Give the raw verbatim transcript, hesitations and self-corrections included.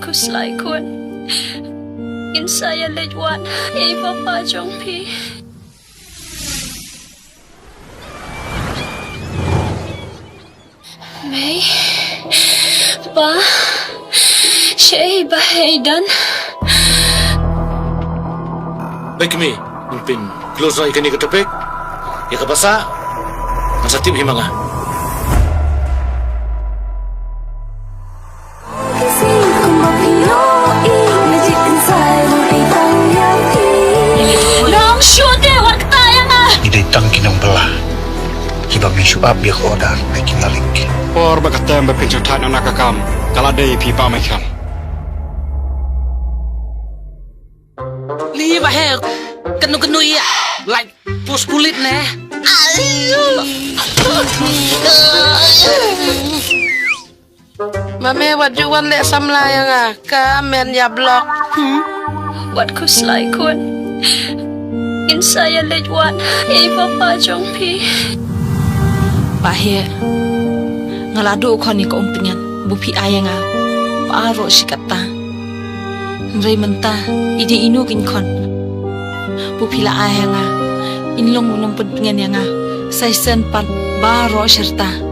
Khuslai khun. Ngin sa ïa leit wad ïa i papa jong phi. Mei. Pa. Shaei ba hei don? Peit kmie, ngin pyn close noh ïa kane ka topic. Ïa kaba sah ngan sa tip hi ma nga. Nong shu dei wat kata ïa nga. Ngi dei tang ki nongbylla kiba ngin shu ap ïa ka order na ki malik. Por ba ka tem ba phin shah thait noh na ka kam ka la dei phi Bah Mei Khan. Li ba heh kano kano ïa like pus kulit ne. Ayo. Ma me wat ju wan leh samla ïa nga, ka men ïa block. Hmm? Wat khuslai khun. Ngin sa ïa leit wad ïa i papa jong phi. Bah Heh, nga la duh khun ïa ka umtngen ba phi ai ïa nga baroh shi katta. Hynrei mynta i dei ino kin khun ba phi la ai ïa nga. In long u nongpyntngen ïa nga sa shisien pat baroh shi rta.